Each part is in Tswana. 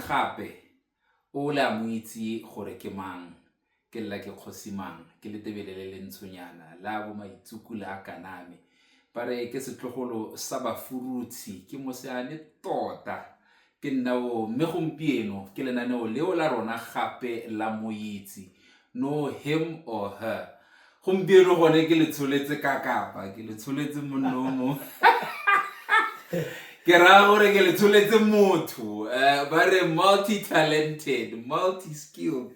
gape o le a mo itse gore ke mang, ke lla ke kgosi mang, ke letebele le le ntshonyana la bo maitsuku la kaname. Ba re ke setlogolo sa bafurutshi, ke moseane tota. Ke nna o mme gompieno ke lenaneo leo la rona gape la Moitse, know him or her. Gompieno gone ke le tsholetse ka kapa, ke le tsholetse monno o mongwe. Ke raya gore ke le tsholetse motho, ba re multi-talented, multi-skilled.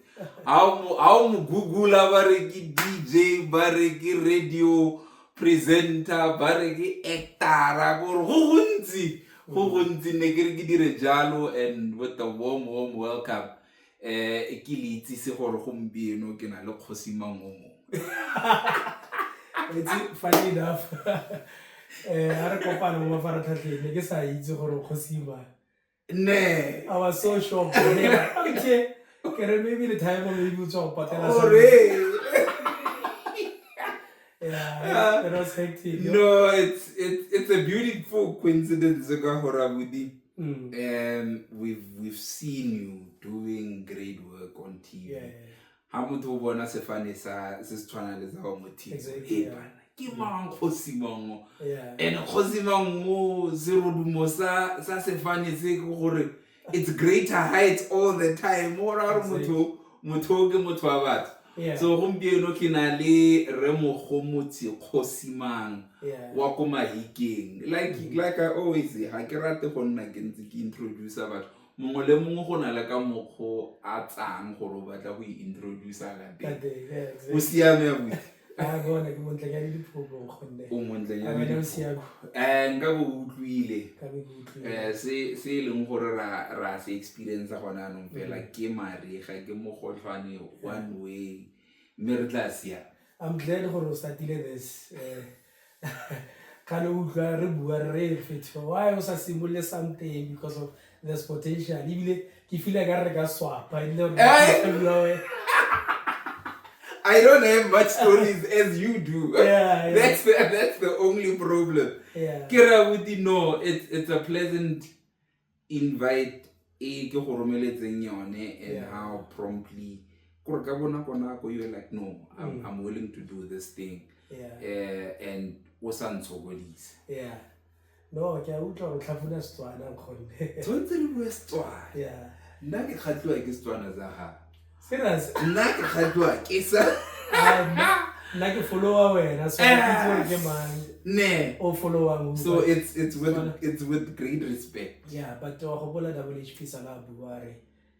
Ha o mo googla ba re ke DJ, ba re ke radio presenter, ba re ke actor-a, gore go gontsi, go gontsi ne ke re ke dire jalo and with the warm, warm welcome. Ke le itsise gore gompieno ke na le kgosi mang o mongwe. It's funny enough. Ha re kopana mo mafaratlhatlheng ne ke sa itse gore kgosi mang. Ne. I was so shocked. Okay. Ke re maybe le time maybe o tswa go patela. Ore. Yeah, it was hectic. No, it's a beautiful coincidence ka gore abuti. We've seen you doing great work on TV. Ha motho o bona sefane sa se se tshwana le sa mo TV. Exactly, Hey, yeah. bana, ke mang kgosi mang o? Yeah. And kgosi mang o serodumo sa sefane se ke gore it's greater heights all the time. O ra gore motho ke motho wa batho. Yeah. So gompieno ke na le Rre Mogomotsi Kgosimang wa ko Mahikeng. Like I always say, ga ke rate go nna ke ntse ke introduce batho. Mongwe le mongwe go na le ka mokgo a tsang gore o batla go i-introduce ka Ka teng. teng, yeah, exactly. O siame abuti? Ah, bona ke montlenyane diphoko nkgonne. O montlenyane A wena o diphoko. siame? Nka bo utlwile. Ka be ke utlwile. Se e leng gore ra se experience gone anong fela ke mariga, ke mogotlhwane one way, mme re tla siama. I'm glad gore o startile this. Kgale o utlwa re bua re re fetho, why o sa simolole something because of there's potential. Ebile ke feel like re ka swapa, ebile re ka bua wena. I don't have much stories as you do. Yeah, yeah. That's the only problem. Yeah. Ke re abuti, no, it's a pleasant invite e ke go romeletseng yone and how promptly gore ka bonako nako you're like, no, I'm willing to do this thing. Yeah. And o sa ntshokodise. Yeah. No, ke a utlwa gore o tlhafuna Setswana nkgonne. Tshwanetse re bue Setswana. Yeah. Nna ke kgatlhiwa ke Setswana sa gago. Serious? Nna ke kgatlhiwa ke sa. Ah, nna ke follower wena, so ke itse gore ke mang. Ne. O followang. So Setswana. it's with great respect. Yeah, but wa gopola Double HP sala bua re,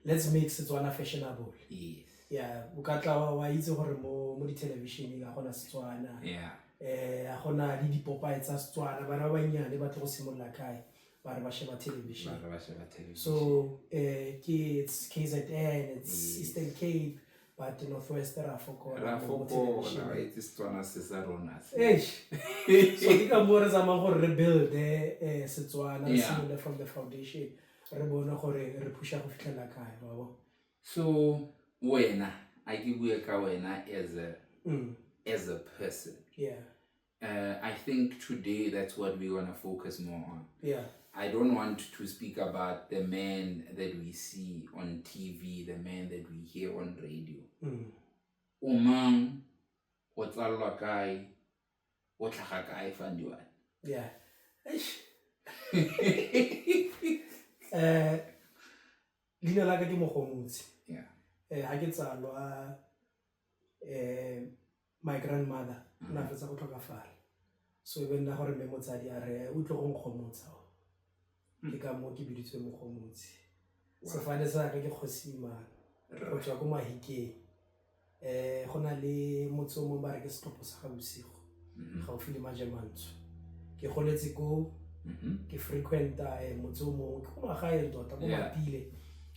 let's make Setswana fashionable. Yes. Yeah, o ka tla wa itse gore mo di-television-eng ga gona Setswana. Yeah. Ga gona le dipopae tsa Setswana, bana ba bannyane ba tlo go simolola kae? Ba re ba sheba television. Ba re ba sheba television. So, ke it's KZN, it's Yes. Eastern Cape, but Northwest ra fokola Ra mo fokola, television. wa itse Setswana se sa rona se. Eish. So ke ka moo re tsamayang gore re build-e Setswana, re simolole from the foundation, re bone gore re pusha go fitlhela kae, wa bo. So wena, a ke bue ka wena as a person. Yeah. I think today that's what we want to focus more on. Yeah. I don't want to speak about the man that we see on TV, the man that we hear on radio. O mang, o tsallwa kae, o tlhaga kae Fandiwane? Yeah. Eish. Leina la ka ke Mogomotsi. Yeah. Ha ke tsalwa, my grandmother o ne a fetsa go tlhokafala. So e be nna gore mme motsadi a re o tle go nkgomotsa. Ke ka moo ke biditswe Mogomotsi. Wow. Sefane sa ka ke Kgosimang, go tswa ko Mahikeng. Go na le motse o mongwe ba re ke setlhopho sa ga bosigo, gaufi le Majemantsho. Ke goletse ko, ke frequenta motse o mongwe, ke ko magaeng tota, ko Matile.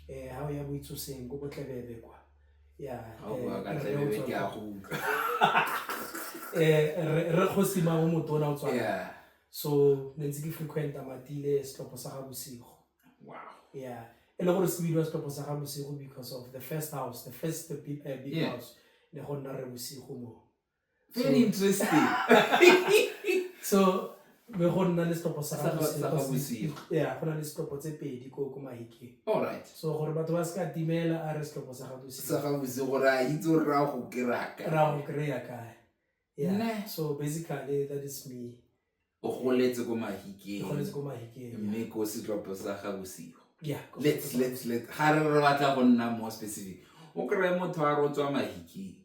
Ha o ya Boitsoseng, ko Botlebebe kwa. Yeah, Ha o bua ka re Tlebebe, o tswa ke a kwa. go utlwa. Re Kgosimang o motona o tswa. Yeah. So ne ntse ke frequenta Matile, setlhopho sa ga bosigo. Wow. Yeah. E le gore se bidiwa setlhopho sa ga bosigo because of the first house, the first big house, ne go nna re bosigo mo. Very interesting. So Be go nna le setlhopho sa Sa ga Bosigo. Yeah, go na le setlhopho tse pedi ko Mahikeng. All right. So gore batho ba se ka timela, a re setlhopho sa ga Bosigo. Sa ga Bosigo, gore a itse gore ra go kry-a kae. Ra go kry-a kae. Yeah. Ne. So basically that is me. O goletse ko Mahikeng. Ke goletse ko Mahikeng. Mme ko setlhopho sa ga Bosigo. Yeah. Let's ga re batla go nna more specific. O kry-e motho a re o tswa Mahikeng.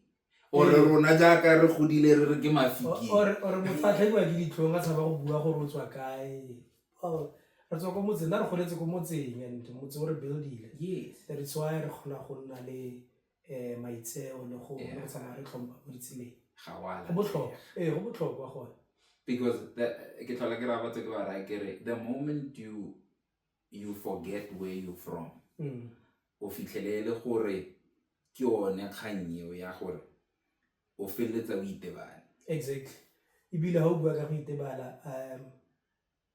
Ore rona jaaka re godile re re ke Mafikeng. Ore motho a tlhabiwa ke ditlhong a tshaba go bua gore o tswa kae. Oh, re tswa ko motseng, nna re goletse ko motseng and motse o re buildile. Yes. That is why re kgona go nna le maitseo le go tsamaya re tlhompha mo ditseleng. Ga wa Go botlhokwa. Ee, go botlhokwa gone. Because ke tlhola ke raya batho ke ba raya ke re, the moment you forget where you from, o fitlhele e le gore ke yone kgang eo ya gore o feleletsa o itebale. Exactly. Ebile ha o bua ka go itebala,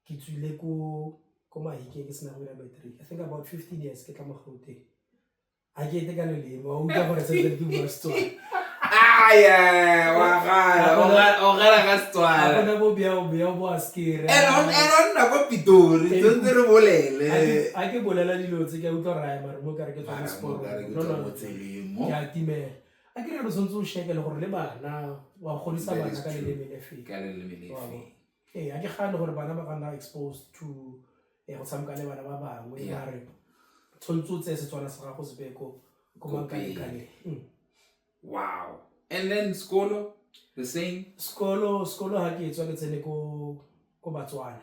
ke tswile ko Mahikeng ke sena go dira matric. I think about 15 years ke tla mo Gauteng. Ha ke ete ka leleme, wa utlwa gore sentse ke bua Setswana. Ah, yeah, wa gana, o gana ka Setswana. Ha gona bo beao bo askere. And on nna ko Pitori, tshwanetse re bolele. Ha ke bolela dilo tse, ke a utlwa raya, mare mo kare ke tswa mo Mara mo seporong. kare ke No, tswa no, mo no. tseleng mo. Ke a timela. A ke re re tshwanetse o shekele gore le bana, wa godisa That bana is ka true. leleme le feng. Ka leleme le Wa feng. bo. Ee, ha ke gane gore bana ba ka nna exposed to go tshameka le bana ba bangwe, Yeah. mare tshwanetse o tseye Setswana sa gago se beye ko Ko makalekaleng. pele. Wow. And then sekolo, the same? Sekolo ha ke tswa ke tsene ko Batswana.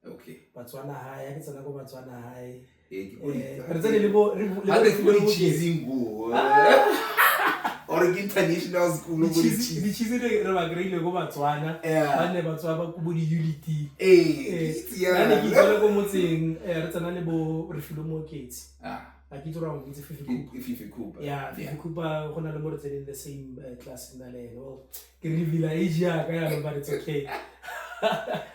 Okay. Batswana High, ha ke tsena ko Batswana High. Eh, ke ko di- Re tsene le bo, re bo, le Ha bo re ko le di bo- cheesing go. Ah! Or ke international school Di ko di cheese, cheese. di cheese re ba kry-ile ko Batswana. Yeah. Ba ne ba tswa ba ko bo di-Unity. Eh, ke itse Nna ne ke yana. itswele ko motseng, re tsena le bo Refilwe Mooketsi. Ah. A ke itse gore wa mo itse, Fifi Cooper. Ke Fifi Cooper. Yeah, Fifi Yeah. Cooper, go na le mo re tseneng the same class nna le ene. Well, ke reveal age ya ka yanong, but it's okay.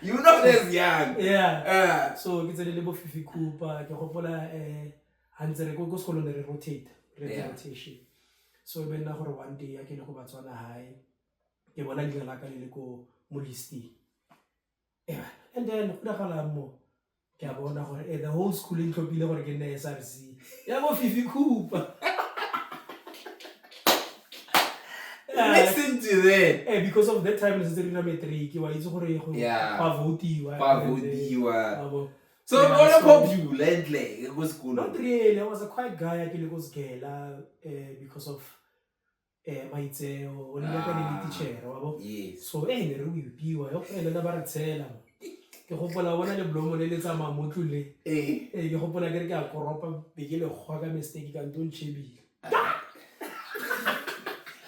You know this young. Yeah. So ke tsene le bo Fifi Cooper, ke gopola, ha ntse re ko sekolong ne re rotate, re Yeah. rotation. So e be nna gore one day ya ke le go Batswana High, ke bona leina la ka le le ko mo listing. Yeah. And then go diragalang mo, ke a bona gore, the whole school e ntlhophile gore ke nne SRC. Ya bo Fifi Cooper. Listen to that. Because of that time, re setse re dira matric, wa itse gore Yeah. go a votiwa. Go a votiwa. Wa bo. So, Yeah, o le so popular ntle ko sekolong? Not really. I was a quiet guy, ke le ko Segela, because of maitseo, o le ka le Ah. teacher, wa bo. Yes. So, ne re o ipiwa, yo, le nna ba re tshela. Ke gopola bona le blomo le le tsamaya mo tlung le. Eh. Ke gopola ke re ke a koropa, be ke le kgwa ka mistake, ka nto ntšhebile.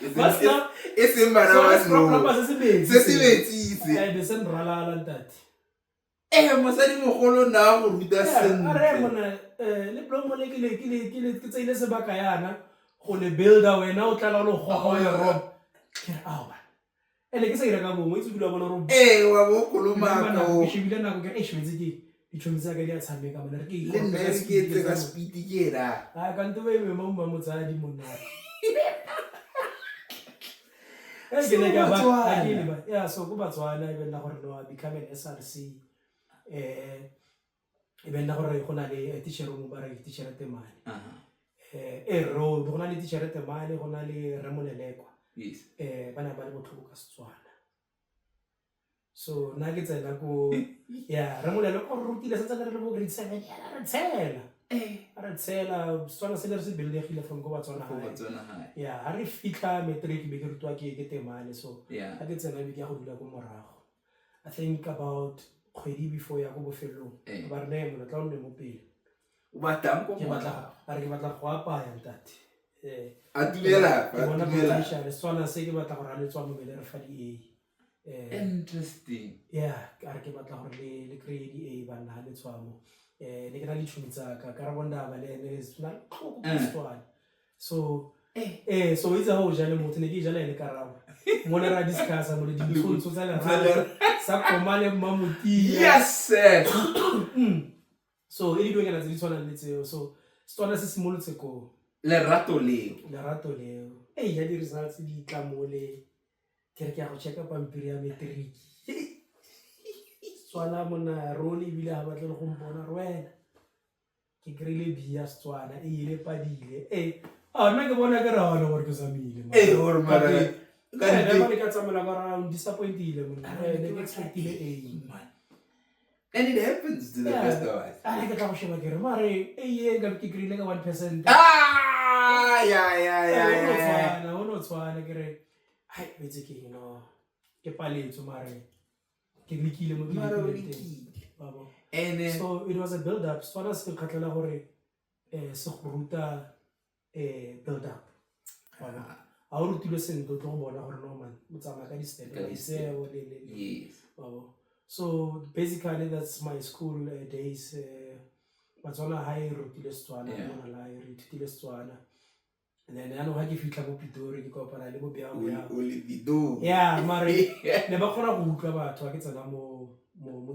E Ba sena- seng bana So, ba se koropa snow. se se metsi Se se se. metsi se. Be se nralala, ntate. Mosadi mogolo nna a go ruta Yeah, a re sentle. monna, le blomo le ke le, ke le, ke le, ke tseile sebaka yana go le builder wena o tlala o le goga o le roba. Ke re, ao bana. Ene ke sa ira ka bongwe, itse o dula bona gore Wa bo kolomaka Nako, o. ke shebile nako ke re, eish, wetse ke ditšhomi tsa ka di a tshameka, monna, re ke Le nna ikoropa ka re ke speed etse ka ke speed ke ena. Ah, ka nto ba e mema mma motsadi monna. Ke ne ka ba, So ha ke Batswana. le ba, yeah, so ko Batswana e be nna gore no, I become an SRC. E be nna gore go na le teacher o mo ba re teacher Temane. Uh-huh. Road, go na le teacher Temane, go na le Rre Molelekwa. Yes. Ba ne ba le botlhoko ka Setswana. So nna ke tsena ko, yeah, Rre Molelekwa o re rutile santse re le bo grade 7, yeah, re tshela. A re tshela, Setswana se ne re se build-egile from ko Batswana Ko High. Batswana High. Yeah, ha re fitlha matric be ke rutiwa ke Temane, so Yeah. ha ke tsena be ke ya go dula ko morago. I think about kgwedi before ya ko bofelong. Ba re nee mona, tla o nne mo pele. O batlang ko Ke batla morago? go, a re ke batla go apaya ntate. A dumela, Ke bona a dumela. potential, Setswana se ke batla gore a le tswa mo be le re fa di A. Interesting. Yeah, a re ke batla gore le kry-e di A banna ha le tswa mo. Ne ke na le ditšhomi tsa ka, Karabo Ndaba le ene, se na le tlhoko ka Setswana. So, so o itse ha o ja le motho, ne ke ja le ene Karabo. Mo ne ra discuss-a mo le ditshwantsho tsa lerato, sa koma le Mmamotia. Yes, sir. So, e dilonyana tse di tshwanang le tseo. So, Setswana se simolotse koo. Lerato leo. Lerato leo. Ei, ya di-results di tla mole. Ke re ke ya go check-a pampiri ya matric. Setswana monna rone ebile ga batle le go mpona re wena ke kry-ile B ya Setswana e ile padile e a nna ke bona ke rana gore ke zamile man. Ee, gore mara- Ka ne ka tsamaela ka ra disappointile monna. Ne ke expectile A. Man. And it happens to the best of us. A ne ke tla go sheba ke re mare A e nka ke kry-ile ka 1%. Ah, yeah, yeah, yeah, yeah, yeah. Tshwana, o no tshwana ke re hai wetse ke eng, no ke paletswe mare ke lekile mo ke Mara o lekileng teng. lekile. Wa bo. And then, So it was a build up. Setswana se kgatlhela gore se go ruta build up. Wa bo. Ha o rutilwe sentle o tlo go bona gore no man o tsamaya ka di-step, Ka di-step. maitseo le le le. Yes. Wa bo. So basically that's my school days. Batswana ha e rutile Setswana, mona la e re ithutile Setswana. And then yaanong ha ke fitlha mo Pitori ke kopana le bo Biao Biao. O le Pitori. Yeah, mare ne ba kgona go utlwa batho ha ke tsena mo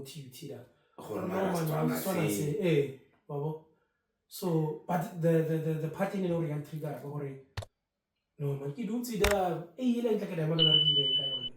TUT la. Gore No, mara man, Setswana Setswana se. se, eh, wa bo. So but the part e ne le gore ya ntrigger ka gore no man ke dutse da e ile ntle ke da bona re direng ka yone.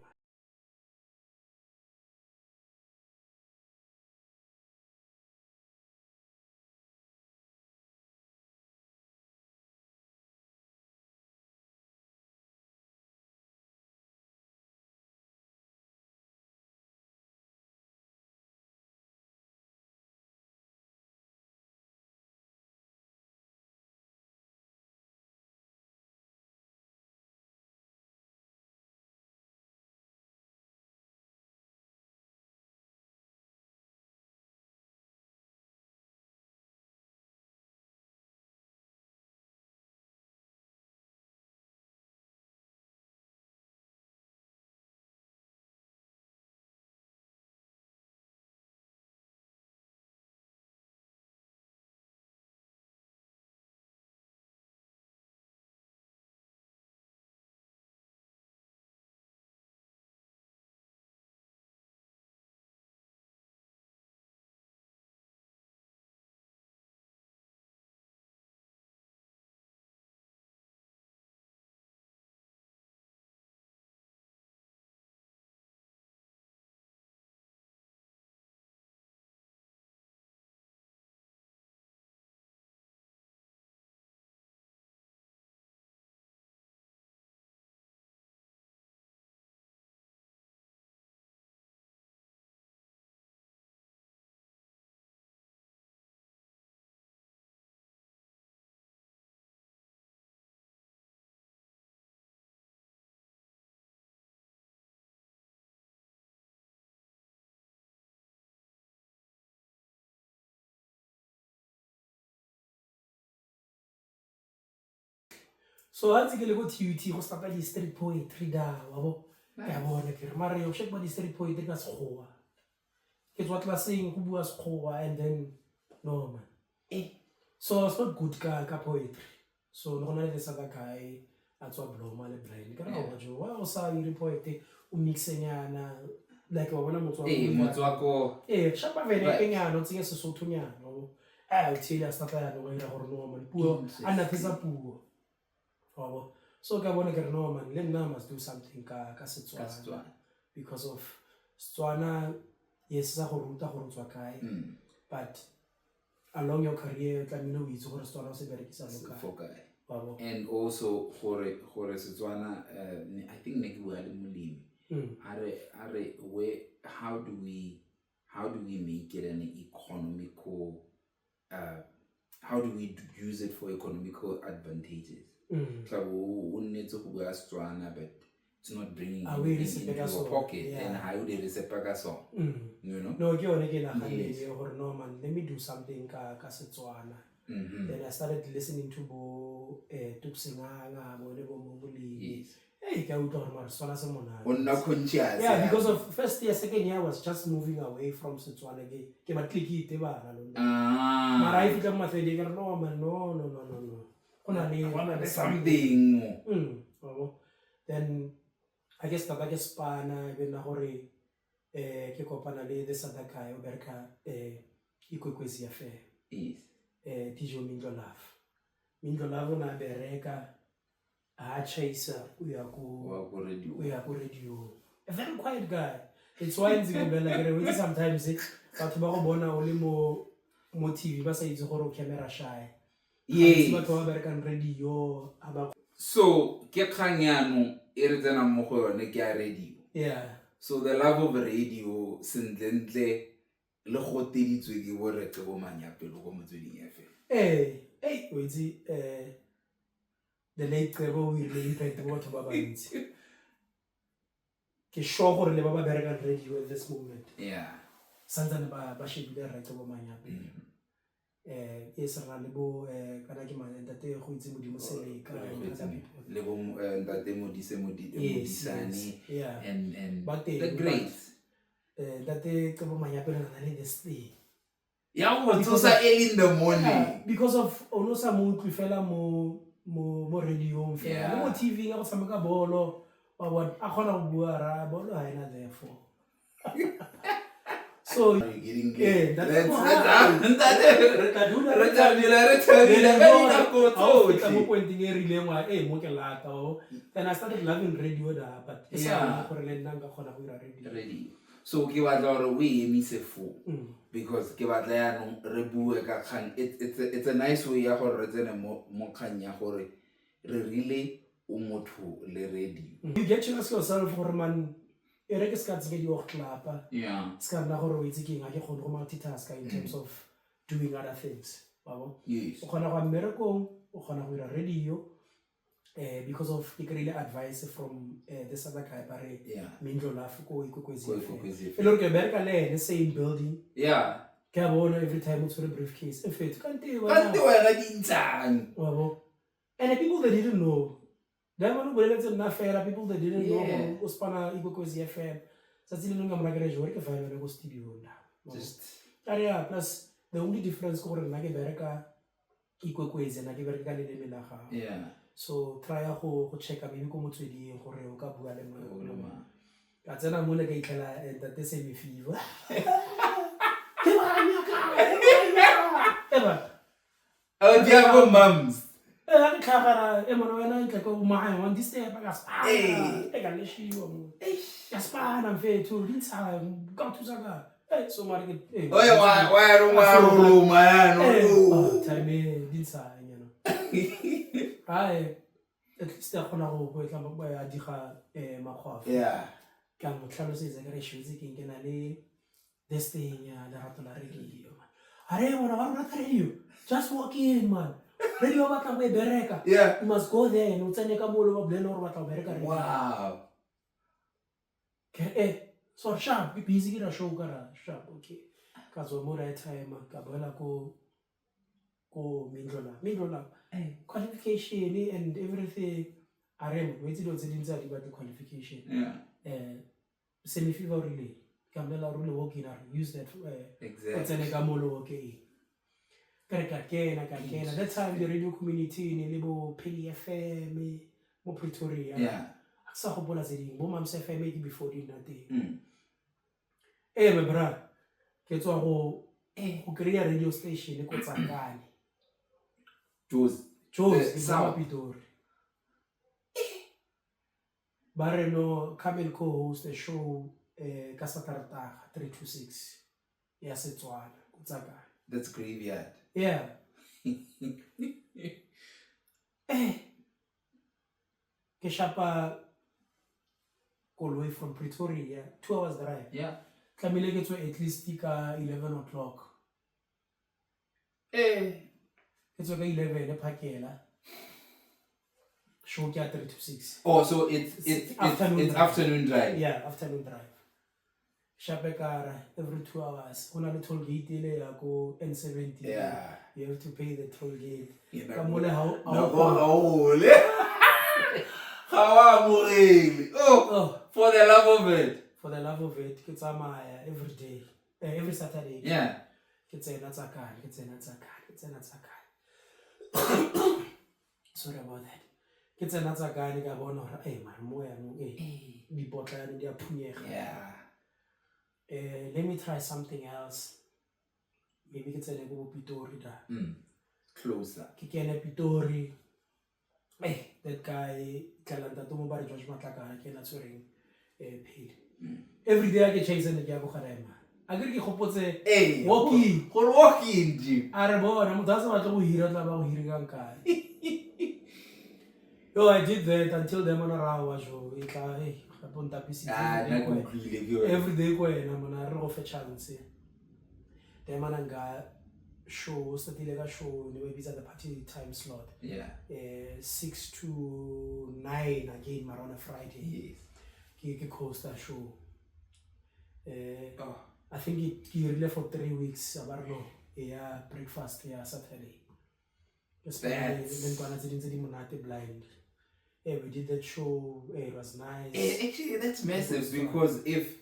So ha ntse ke le ko TUT go start di street poetry da wa bo. Ke a bona ke re mare o check ba di street poetry ka Sekgowa. Ke tswa classeng go bua Sekgowa and then no man. So it's not good ka poetry. So le gona le sa ka guy a tswa Bloma le Brian. Ka re wa jo wa o sa ire poetry o mixenyana like wa bona motswako. Eh, motswako. Eh, shapa vele kenyana o tsenye Sesotho nyana. Eh, o thile a start ya no ira gore no man puo a nna thetsa puo. So ka bona ke re no man le nna must do something ka Setswana because of Setswana yes sa go ruta gore o tswa kae but along your career tlamehile o itse gore Setswana o se berekisa mo kae. And also gore Setswana I think ne ke bua le molemi a re where how do we make it an economical how do we use it for economical advantages? But it's not bringing anything into your pocket. Yeah. And how do you you know? No, no man, let me do something ka Setswana. Then I started listening to bo Tuksinganga, bo Nebo Mobuli. Yes. Hey, ka utlwa gore mara Setswana se monate. O nna conscious. Yeah, because of first year, second year I was just moving away from Setswana. Ke ba clickite bana lona. Mara e fitla mo third year no man, no. Go na le something. Then I guess tata ke spana e be nna gore ke kopana le this other guy o bereka Ikwekwezi FM. Yes. DJ Mindlo Love. Mindlo Love o na bereka a chaser o ya ko radio. A very quiet guy. It's why ntse ke bolela ke re o itse sometimes batho ba go bona o le mo TV ba sa itse gore o camera shy. Gantsi batho ba berekang radio a ba So ke kgang yaanong e re tsenang mo go yone ke ya radio. So the love of radio sentlentle le goteditswe ke bo Rre Cebo Manyapelo ko Motsweding FM. Ee, ei o itse the late Cebo o irile impact mo batho ba bantsi. Ke sure gore le ba ba berekang radio at this moment santsane ba shebile Rre Cebo Manyapelo. E se rena le bo kana ke mang ntate go itse Modimo Seleka and other people. Le bo ntate Modise Yes, Modisane yeah. and Ba teng, the but greats. Ntate Cebo Manyapelo na le this thing. Ya go tsosa early in the morning. Yeah, because of o no sa mo utlwe fela mo radio-ong fela. Le mo TV ya go tshameka bolo, wa bona, a kgona go bua ra bolo ha ena therefore. So, Are you kidding me? Eh, ntate Let's, Mohapi. let's, ntate, Re tla dula re tla dula re thabile ka dinako Ha o fihla mo tsotlhe. pointing e rileng wa, eh, mo ke lata, wa bo. Then I started loving radio da, but ke sa bona gore le nna nka kgona go dira radio. Radio. So ke batla gore o e emise foo. Because ke batla yaanong re bue ka kgang. It's a nice way ya gore re tsene mo kgang ya gore re rile o motho le radio. You get to ask yourself gore man, e re ke se ka tsenyediwa go tlapa. Se ka nna gore o itse ke eng, ha ke kgone go multitask in terms of doing other things. Wa bo? O kgona go ya mmerekong, o kgona go dira radio, because of ke kry-ile advice from this other guy ba re Mindlo Laf ko Ikwekwezi Ko FM. Ikwekwezi E le gore ke bereka le ene same building. Ke a bona every time o tshwere briefcase. E fetho, kante wena. Kante wena di ntshang. Wa bo? And the people that didn't know, Diamond o boleletse nna fela, people that didn't know gore o spana Ikwekwezi FM. Tsatsi le lengwe ka mora ke re, Joe, ke file wena ko studio nna. Wa bo? Just Ka re, yeah, plus the only difference ke gore nna ke bereka Ikwekwezi, nna ke bereka ka leleme la gago. So try go checka maybe ko motsweding gore o ka bua le mang. Go le mang. Ka tsena mole ka itlhela, ntate Semi Fever. Ke ba nyaka, ke ba nyaka. Eba. Oh, dear, go mums. Ha ke tlhagara, mona wena ntle ko magaeng, wa ndiste ba ka spana. Eh. E ka leshiwa mo. Eish. Ka spana mfethu, di ntsha, ka thusa ka. So mare ke, Oye, wa ya roma, Ka wa founa. roma ya no. Oh, time e, di ntsha, you know. Ai, at least a kgona go etla mo, a diga, makgwafo. Ka mo tlhalosetsa ke re shwetse ke eng, ke na le this thing ya lerato la radio, man. A re, bona, ba rata radio. Just walk in, man. Radio ba batla go e bereka. You must go there and o tsene ka molo ba bolele gore o batla go bereka radio. Wow. Ke re, so sharp, ke busy ke dira show ka ra, sharp, okay. Ka tswa mo right time, ka boela ko Mindlo la. Mindlo la. Qualification and everything. A re, o itse dilo tse dintsi ha di batle qualification. Semi Fever o rile, ka mmolelela o rile walk in, a re, use that, o tsene ka molo, okay. Ka re ka kena, ka kena. That time the radio community ne le bo Pheli FM mo Pretoria. A ke sa gopola tse dingwe, bo Mams FM ke before di nna teng. My bra, ke tswa go kry-a radio station ko Tsakane. Jozi. Jozi, ke South. tswa Pitori. Ba re no, come and co-host a show ka Saterdag, 3 to 6 ya Setswana ko Tsakane. That's graveyard. Yeah. Ke shapa koloi from Pretoria, 2 hours drive. Tlamehile ke tswe at least ka 11 o'clock. Ke tswe ka 11 phakela. Show ke ya 3 to 6. Oh, so Afternoon it's drive. afternoon drive. Yeah, afternoon drive. Shape kara every 2 hours. Go na le toll gate ele ya ko N70. You have to pay the toll gate. Yeah, Ka mole ha o, ha o nako kgona. ga o ole. Ga o amogele. Oh, Oh. for the love of it. For the love of it, ke tsamaya every day. Every Saturday. Ke tsena Tsakane, ke tsena Tsakane, ke tsena Tsakane. Sorry about that. Ke tsena Tsakane ka bona hore, mare mo yanong, dipotla yanong di a phunyega. Let me try something else. Maybe ke tsene ko Pitori da. Closer. Ke kene Pitori. That guy, tlela ntate mo ba re George Matlakane, ke ena tshwereng, Pheli. Every day a ke chaise ne ke ya ko ga Diamond. A ke re ke gopotse Ee, walk-in. Gore walk-in gym. A re bona motho a sa batle go hira, tla ba go hire kang kae. Yo, I did that until the mona ra wa jo e tla e gape o ntapisitse. Ah, every day nna ke ko wena. utlwile ke yone. Every day ko wena mona re go fe chance. Diamond nga show startile ka show ne ba e bitsa the party time slot. 6 to 9 again mara on a Friday. Ke coaster show. Oh. I think it ke irile for 3 weeks a ba re no e ya breakfast ya Saturday. Ke spend le ntlwana tse ding tse di monate blind. Yeah, we did that show. It was nice. Actually, that's massive because if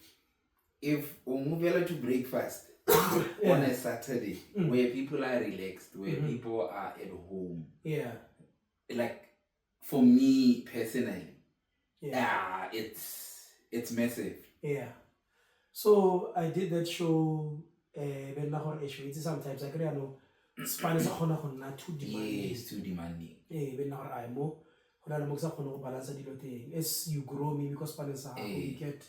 o movela to breakfast on a Saturday where people are relaxed, where people are at home, like for me personally, it's massive. Yeah. So I did that show. Ben na gore e itse sometimes I kry no spane se kgona go nna too demanding. Yes, too demanding. Be nna gore ai mo go na le mo ke sa kgone go balance dilo teng. As you grow maybe because spane sa gago, you get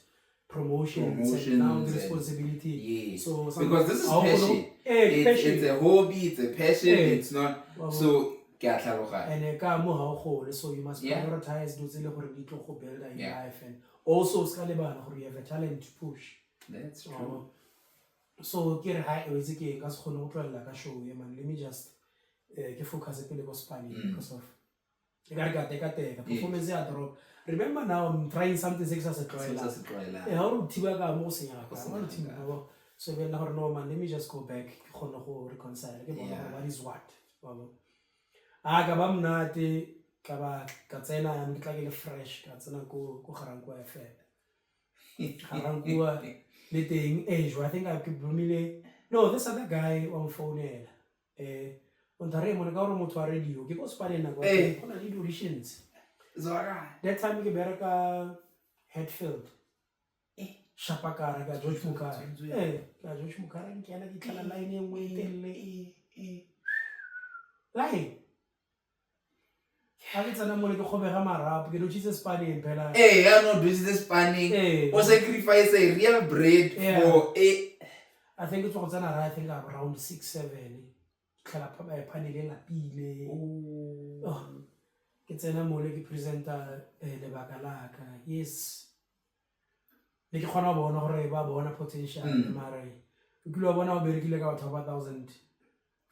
promotions and now the responsibility. Yes. So because this is ha o kgone passion. Passion. It's a hobby, it's a passion, it's not Wa bona. so ke a tlhaloganya. And ka mo ha o gole, so you must prioritize dilo tse le gore di tlo go build in life, and also se ka lebala gore you have a talent to push. That's Wa true. bona. So ke re ha e wetse ke eng, ka se kgone go tlohella ka show ye man, let me just ke focus pele ko spaneng because of e ka re ka teka teka performance ya drop. Remember now I'm trying something se ke sa se Se ke sa tlwaelang. se tlwaelang. Ha o re o thiba ka mo go senyega Go ka, ha o re senyega thiba ka. ka mo. So e be nna gore no man, let me just go back ke kgone go reconcile, ke bone gore what is what. Wa bona. A ka ba monate, ka ba ka tsena yanong ke tla ke le fresh, ka tsena ko Ga-Rankuwa FM. Ga-Rankuwa le teng, I think I ke bromile. No, this other guy wa mfounela. O ntha re mone ka gore motho wa radio, ke ko Spaneng nako ya teng, go na le di-auditions. Zwakala. That time ke bereka Hatfield. Shapakara ka George Mokara. Tshwanetse. Ka George Mokara ke kena ke tlhala line e nngwe e telele. Line. Ha ke tsena mole ke kgobega marapo, ke dutshitse Spaneng phela. Ya no dutshitse Spaneng. O sacrifice a real bread for a I think it's go tsena ra, I think around 6-7. Tlhela panel e lapile. Oh. Oh. Ke tsena mole ke presenta lebaka la ka. Yes. Ne ke kgona ho bona gore ba bona potential, mare o kile wa bona o berekile ka batho ba 1000.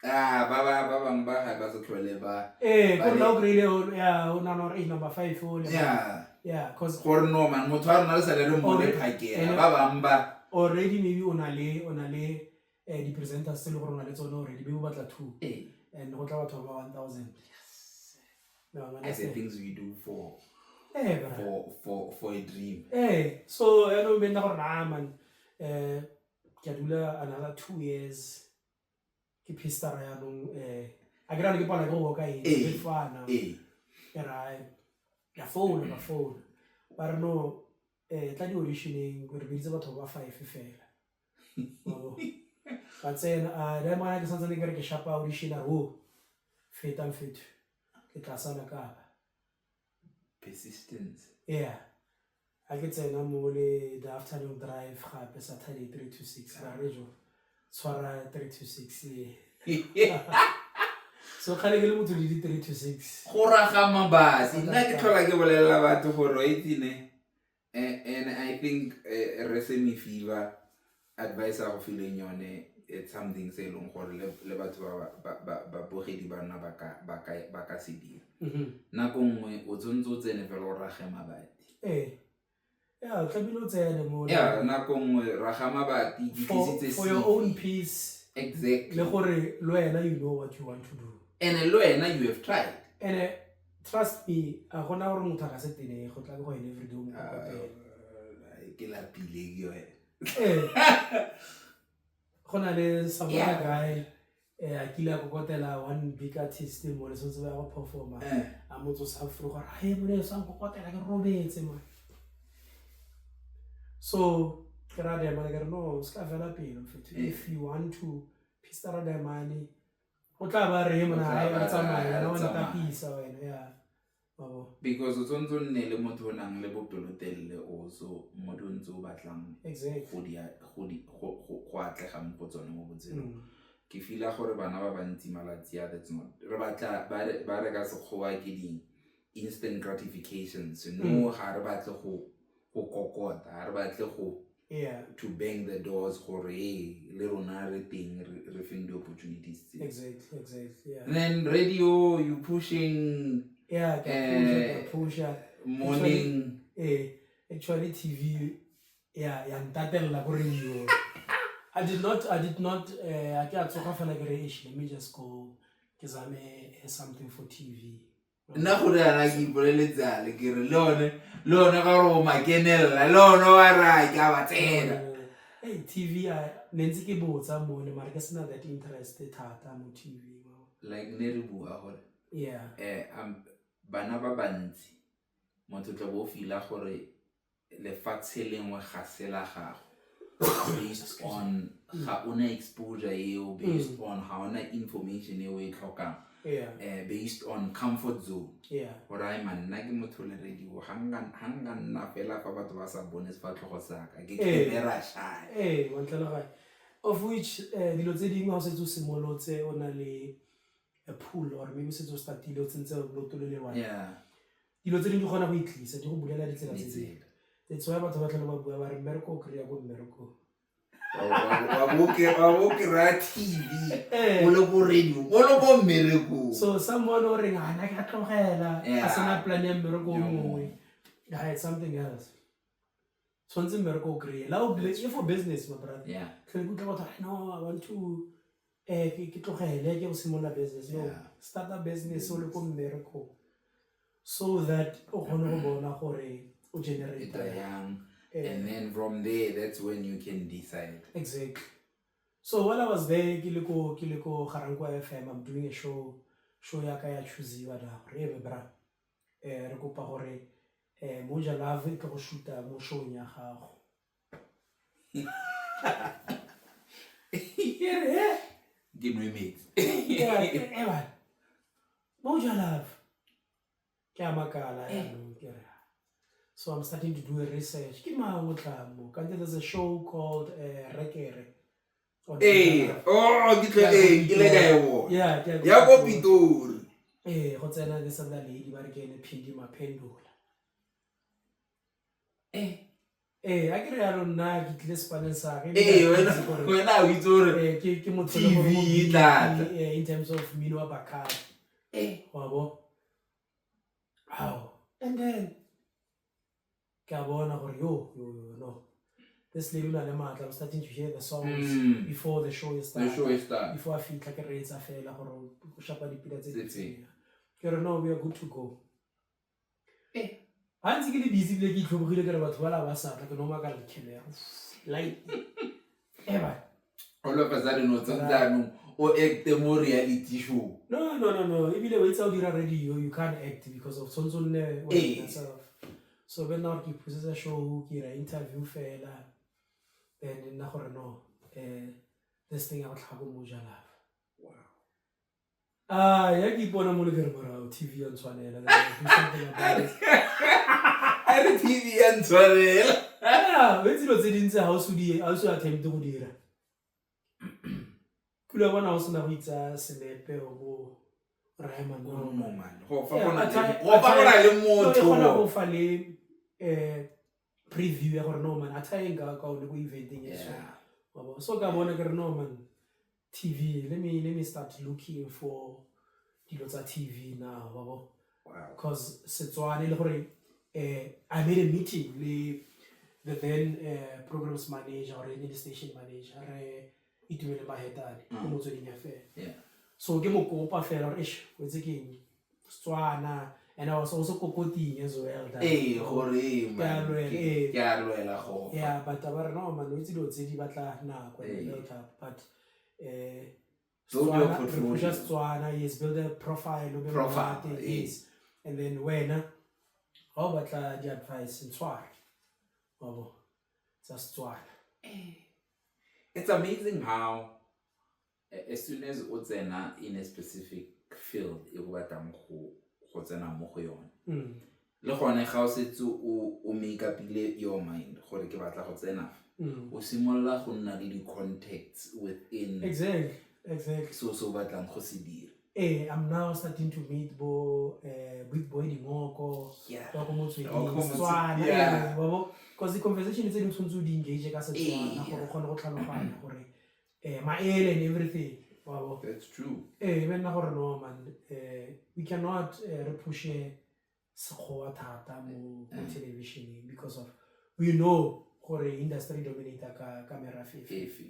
Ba bang ba ga ba se tlhole ba ba Gore le la o kry-ile o, ya, o nahana gore, number 5 o le Yeah. Yeah, 'cause Gore no man, motho wa rona re sale re mmone Already, phakela, ba bang ba already maybe o na le, o na le di-presenters tse e le gore o na le tsone already, maybe o batla 2. And go tla batho ba 1000. Yes. No, man, As that's the it. things we do Bra. for a dream. So, yaanong be nna gore, nah, man, ke a dula another 2 years. Ke pistara yaanong, a ke nahane ke palelwa ke go walk-a eng, ke fana. Ke ra, ke a founa, ka founa. Ba re no, tla di-auditioneng, re biditse batho ba 5 fela. Wa bo. Ka tsena, le mona ke santsane ke re ke shapa audition, a re, oh, fetang fetho. Ke tla sala ka ba. Persistence. Yeah. Ha ke tsena mo le the afternoon drive gape Saturday 3 to 6, ba re jo, tshwara 3 to 6 e. So kgale ke le motho le di 3 to 6. Go raga mabasi. Nna ke tlhola ke bolelela batho gore wa itse ne. And I think Resemi Fever advice a go fileng yone, it's something se e leng gore le batho ba bogedi ba rona ba ka se dira. Nako nngwe o tshwanetse o tsene fela o rage mabati. Yeah, o tlamehile o tsene mo. Yeah, nako nngwe raga mabati, ke For tlisitse your CV. own peace. Exactly. Le gore le wena you know what you want to do. And le wena you have tried. And trust me, a gona gore motho a ka se tenege, go tla ke go ene every day o mo kokotela. Ke lapile ke yone. Go na le some other Yeah. guy, a kile a kokotela one big artist mo le sentse ba ya go performa. A mo tsosa fro gore, Hey, mone sa nkokotela ke robetse man. So ke ra Diamane ke re no, se ka fela pelo mfethu. If you want to pistara Diamane, o tla ba re mona, O tla hai, ba re tsamaye, re, wena wa tsamaya. ntapisa wena, yeah. Wa bo. Because o tshwanetse o nne le motho o nang le bopelotelele also, motho o ntse o batlang go di go di go atlega mo go tsone mo botshelong. Ke feela gore bana ba bantsi malatsi a, that's not re batla, ba re ka Sekgowa ke di instant gratifications, no. Ga re batle go kokota, ga re batle go to bang the doors gore, "Hey, le rona re teng, re feng di-opportunities tse." Exactly, yeah. And then radio, you pushing. Yeah, ke a pusha, ke a pusha. Morning. Actually TV ya ntatella ko radio. I did not a ke a tsoga fela ke re, "Eish, let me just go ke zame something for TV." Nna gore yana ke ipoleletsale ke re le one ga gore o makenelela le one wa ra ke a ba tsena. Hey, TV a ne ntse ke botsa mone, mara ke sena that interest thata mo TV, wa bo. Like ne re bua gore bana ba bantsi, motho tla bo o feela gore lefatshe lengwe ga se la gago based on ga ona exposure eo, based on ga ona information eo e tlhokang, based on comfort zone, gore ai man, nna ke motho le radio, ga nka nna fela fa batho ba sa bone sefatlhogo saka ke camera shy. Ee, wa ntlhaloganya, of which dilo tse dingwe ga o setse o simolotse o na le a pool or maybe o setse o startile o tsentse loto le le one, dilo tse dingwe di kgona go itlisa, di go bulela ditsela tse dingwe. Ditsela. That's why batho ba tlhole ba bua ba re mmereko o kry-a ko mmerekong. Wa bo kry-a TV o le ko radio, o le ko mmerekong. So someone o reng, "Ah, nna ke a tlogela," a sena plan ya mmereko o Yo. mongwe. Ah, it's something else, tshwanetse mmereko o kry-e la o e for business, my brother. Tlhole ke utlwa batho ba re, "No, I want to ke tlogele ke go simolola business." No. Start a business o le ko mmerekong so that o kgone go bona gore o generate E yang. And then from there, that's when you can decide. Exactly. So while I was there, ke le ko Garankuwa FM, I'm doing a show, show ya ka ya choosiwa da gore ebe bra, re kopa gore Moja Love e tlo go shoota mo showng ya gago. Ke re, "Eh?" Ke nwe metsi. Yeah, man. Moja Love. Ke a makala yaanong, ke re, so I'm starting to do a research. Ke mang o tla mo? Kante there's a show called Rekere on Ee, Moja Love. oh, ke tlo ee, ke ile ka e bona. Yeah, ke Ya ko Pitori. Ee, go tsena this other lady ba re ke ene Phindi Maphendola. Ee, a ke re yalo nna ke tlile sepaneng sa ka. Ee, wena o itse gore Ke motho TV le gore o e tla tla. busy, in terms of mmino wa bakadi. Wa bo. Ao. And then ke a bona gore yo yo yo, no. This lady o na le maatla. I'm starting to hear the songs before the show is The start. show is start. Before a fitlha ke reetsa fela gore o shapa dipina tse di Tse feng. itseng. Ke re, "No, we are good to go." Ha ntse ke le busy ebile ke itlhobogile ke re batho ba la ba sa tla, ke no makala di-camera. Light. Eba. All of a sudden o tshwanetse jaanong o acte mo reality show. No. Ebile o itse ha o dira radio, you can't act because of tshwanetse o nne yourself. So be nna gore ke iphosetsa show, ke ira interview fela. Then nna gore no, this thing ya go tlhaga ko Moja Love. Ah, ya ke ipona mo le ke re morago TV ya ntshwanela. Then I do something about it. A re TV ya ntshwanela. Ah, o itse dilo tse dintsi ha o se attempt go dira. Kula bona ha o sena go itsa senepe o bo Raema, no. No man. Go fa Yeah, go na le a go fa go na le No, e kgona motho. go fa le preview ya gore no man, a thae nka ka one ko eventeng e so. Wa bo. So ka bona ke re, no man, TV, let me start looking for dilo tsa TV now, wa bo. Because Setswana e le gore I made a meeting le the then programs manager or the station manager re Itumele Mahetane ko Motsweding FM. So ke mo kopa fela gore eish, o itse ke eng, Setswana, and I was also kokoting as well that Ee, gore ee, Ke a man, lwela, ee. ke a lwela go fa. Yeah, but ba re no man, o itse dilo tse di batla nako and build up, but Build your Setswana, re portfolio. pusha Setswana, yes, build a profile, o be Profile, monate, ee. yes, and then wena ha o batla di-advice ntshware, wa bo, tsa Setswana. It's amazing how as soon as o tsena in a specific field e o batlang go tsena mo go yone, Le gone ga o setse o make upile your mind gore ke batla go tsena fa, o simolola go nna le di-contacts within Exactly. seo se o batlang go se dira. I'm now starting to meet bo Big Boy Dingoko, ba ko Motsweding, Ba ko Setswana, wa bo, 'cause di-conversation tse di tshwanetse o di engage ka Setswana gore o kgone go tlhaloganya gore maele and everything, wa bo. That's true. E be nna gore no man, we cannot re pushe Sekgowa thata mo televisioneng because of we know gore industry dominate ka merafe efe. Efe.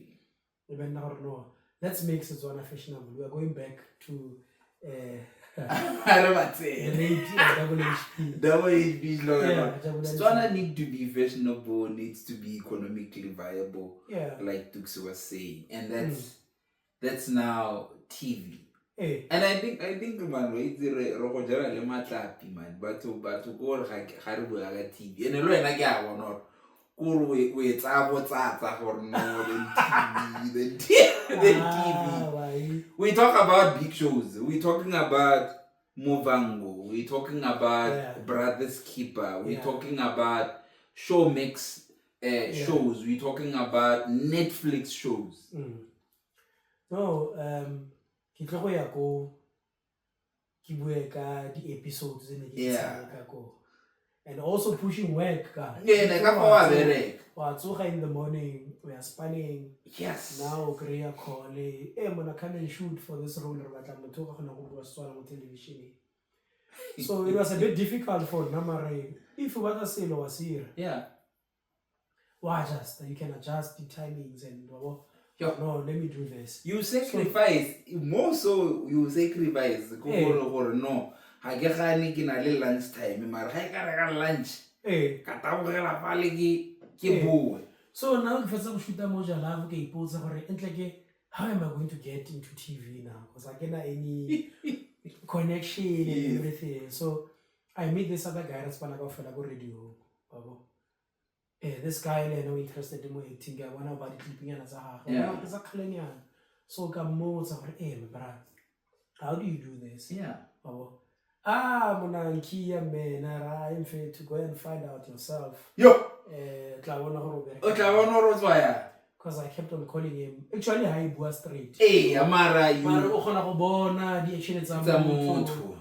E be nna gore no, let's make Setswana fashionable. We are going back to Re ba the tsene. late Double HP. Double HP slogan. Yeah, Double HP. Setswana need to be fashionable, needs to be economically viable, like Tuks was saying, and that's now TV. And I think man, we itse re go jala le matlapi man, batho ko re ga re bua ka TV, and le wena ke a bona gore ko re o e tsaya botsatsa gore no, then TV, then TV. Ah, why? We talk about big shows. We talking about Muvhango. We talking about Brothers Keeper. We talking about Showmax shows. We talking about Netflix shows. No, ke tlo go ya ko ke bue ka di-episodes tse ne ke di tshameka ko. And also pushing work ka. Yeah, ne ka fa wa bereka. Wa tsoga in the morning, we are spanning. Now o kry-a call, hey, mona, come and shoot for this role, re batla motho o ka kgona go bua Setswana mo television. So it was a bit difficult for nna, mare if o batla selo wa se ira. Wa adjust, you can adjust the timings and wa bo. No, let me do this. You sacrifice, more so you sacrifice. Ko gore no, ga ke gane ke na le lunch time, mara ga e ka re ka lunch, ka tabogela fale ke boe. So now ke fetsa go shoota Moja Love, ke ipotsa gore ntle ke how am I going to get into TV now? Because I cannot any connection and everything. So I meet this other guy that's bana kaofela ko radio. Wa bo. This guy le ena o interested mo acting, ke a bona ba di-clip-nyana tsa gagwe. Ke tsa kgalenyana. So ka mmotsa gore, my bra, how do you do this? Wa bo. Mona nkia man, ra I'm fit to go and find out yourself. Yo. Tla bona gore o bereka. O tla bona gore o tswa yang. Because I kept on calling him. Actually, ha e bua straight. Mara you Mara o kgona go bona di-action tsa Tsa motho. motho.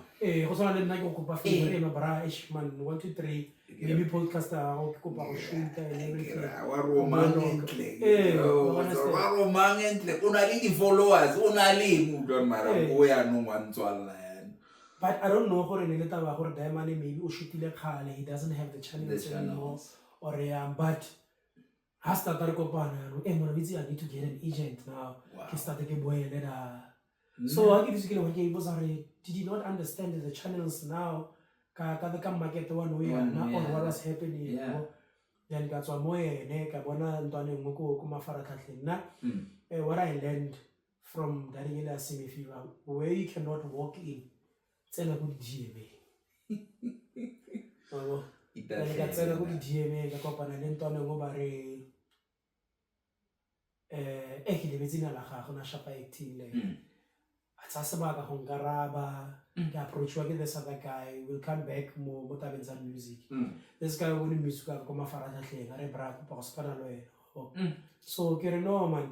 Go tshwana le nna ke go kopa favor, my bra, eish, man, 1, 2, 3. Maybe podcast ya gago ke kopa go shoot and everything. Wa romang entle. Wa Oh, bona se. wa romang entle. O na le di-followers, o na le eng, utlwa mara o yaanong wa ntswalla yana. But I don't know gore ne le taba ya gore Diamond maybe o shootile kgale, he doesn't have the channels The anymore. channels. Or yang, but ha start re kopana jaanong, mona o itse I need to get an agent now. Wow. Ke start ke boele da. So ha ke dutse ke le hore ke ipotsa gore, did he not understand the channels now? Ka market wa nou yana, Wa nou or what yana. was happening, mo? Then ka tswa mo ene, ka bona ntwana e nngwe ko mafaratlhatlheng. Nna, what I learned from that ele ya Semi Fever, where you cannot walk in, tsena ko di-D M A. Wa bo? Then ka tsena ko di-D M A, ka kopana le ntwana e nngwe ba re, ke lebetse leina la gagwe, o ne a shapa acting le ene. A tsaya sebaka go nkaraba, ke approach-iwa ke this other guy, we'll come back mo tabeng tsa music. This guy o bone music wa ka ko mafaratlhatlheng, a re bra, kopa go spana le wena. Oh. So ke re no man,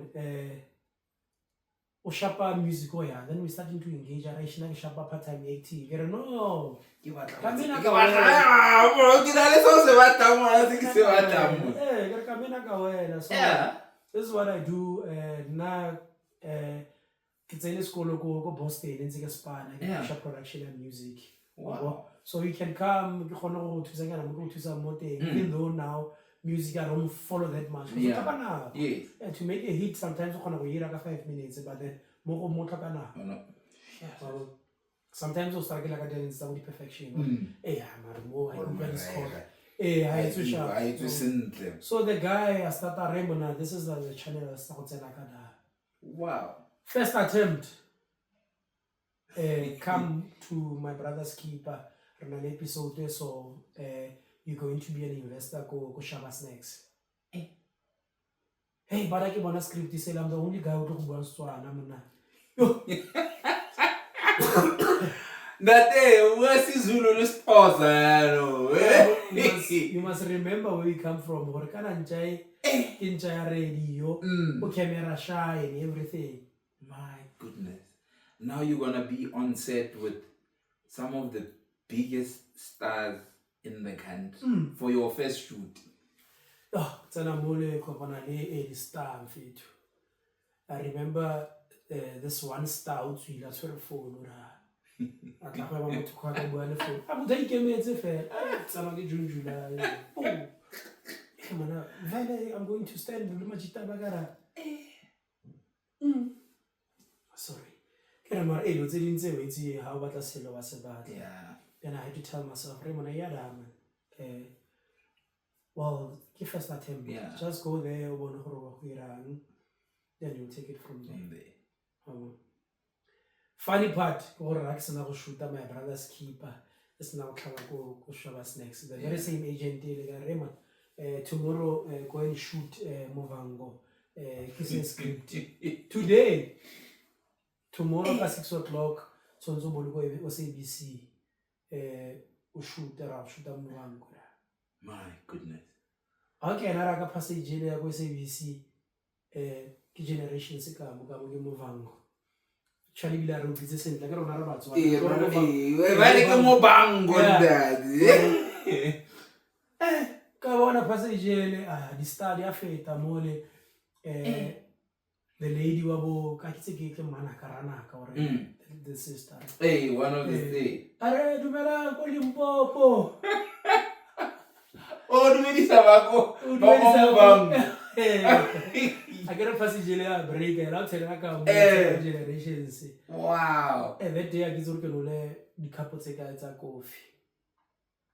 o shapa music o yang, then we starting to engage, a re shina ke shapa part time acting. Ke re no. Ke batla Ka go mena ke ka batla, wena. ah, bro, ke na le seo se batlang, ngwana, se ke se batlang mo. Ke re ka mena ka wena. So, this is what I do, nna, ke tsene sekolo ko Boston, ntse ke spana, ke pusha production and music. Wow. So you can come, ke kgone go thusa nyana mo ke go thusang mo teng. Even though now music I don't follow that much. Go tlhoka nako. Yeah, to make a hit sometimes o kgona go ira ka 5 minutes, but then mo go mo tlhoka nako. Oh, no. Well, sometimes o struggle ka talents tsa bo di-perfection. Yeah, mara mo ha Or e utlwa mara, di-score. eh, Ha e tswe sharp. ha e tswe sentle. So the guy a starta re mona, this is the channel sa go tsena ka da. Wow. First attempt. Come to my brother's keeper. Re na le episode e so, you're going to be an investor ko Shaba Snacks. Hey, but I ke bona script sele, I'm the only guy who tlo go bua Setswana monna. Yo. Ntate, o bua Sezulu le Sexhosa yaanong. You must remember where you come from gore kana ntša e ke ntša ya radio o camera shy and everything. My goodness. Now you're gonna be on set with some of the biggest stars in the country for your first shoot. Oh, tsena mole kopana le e di-star mfethu. I remember this one star o tswile a tshwere phone ra a tla go ema motho kgwa ka bua le phone a motho a ikemetse fela. Ah, tsena ke June July. Oh, eh, mona vele I'm going to stand le majita ba ka ra. Sorry, ke re mara dilo tse ding tse o itse ha o batla selo wa se batla. Then I had to tell myself, re mona ya da man, well, ke first attempt. Just go there o bone gore wa go irang, then you'll take it from there. From there. Funny part ke gore ra ke sena go shoota My Brother's Keeper, e sena go tlhaba ko Shaba Snacks, the very same agent e le ka re man, tomorrow go and shoot Muvhango, ke se script today, tomorrow ka 6 o'clock tshwanetse o bole ko SABC, o shoot ra shoota Muvhango. My goodness. Ha ke ena ra ka passage ele ya ko SABC, ke Generations ka mo ka mo ke Muvhango. Tšhale ebile a re utlwitse sentle ke rona re Batswana. Ee, Ke rona ee, ba re ke Muvhango, ntate. Ka bona passage ele, di-star di a feta mole, the lady wa bo ka kitse ke ke manaka ranaka or the sister. Hey, one of the three. A re dumela ko Limpopo. O dumedisa ba ko O ba ko dumedisa Muvhango. A ke re passage ele ya break ela o tshela ka mo Generations. Wow. That day a ke itse gore ke nole dikhapo tse kae tsa kofi.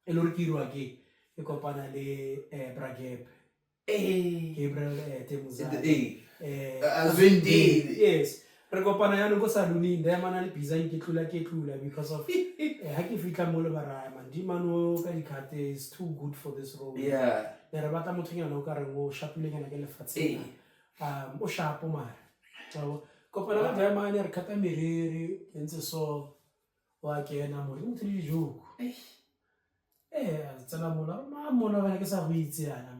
E le gore ke irwa ke ke kopana le Bragep. Gabriel Temudzani. Azwindini. Yes. Re kopana yaanong ko salooneng, nda emana le busy ke tlula ke tlula because of ha ke fitlha mo le ba raya man, di mano ka dikhate is too good for this role. Ne re batla mothonyana o ka reng o shapilenyana ke lefatshe lena. O shapo mara. So kopana le Diamane re khata meriri, ke ntse so wa kena mo, ke motho le dijoko. A tsena mola, ma mona bana ke sa go itse yana.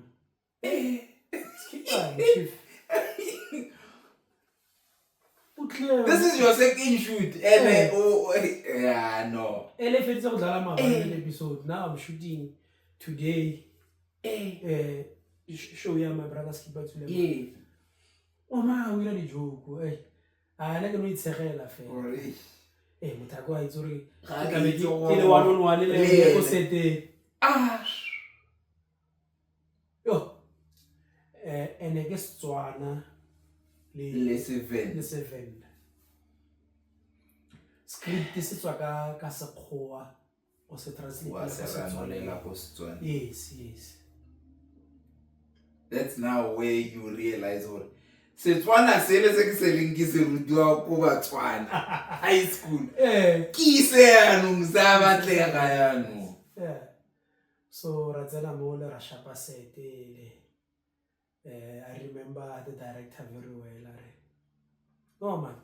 Skip chief. This is your second shoot. And oh, yeah, no. Ele feditse go dlala maabane le episode. Now I'm shooting today. Show ya My Brother's Keeper tswile. O ma o ira dijoko. A ne ke no itshegela fela. Ore. Motho a kwa itse gore Ga ke ke tlabe itse ke le one on one le Le ene ko ene. seteng. Yo. Ene ke Setswana le Le Sevenda. Le Sevenda. Script se tswa ka Sekgowa o se translate Wa ka se Setswana. ranolela ko Setswana. Yes, yes. That's now where you realize gore Setswana sele se ke se leng ke se rutiwa ko Batswana high school. Ke se yaanong sa batlega yaanong. Yeah. So ra tsena mo le ra shapa sete le. I remember the director very well. Are, no man,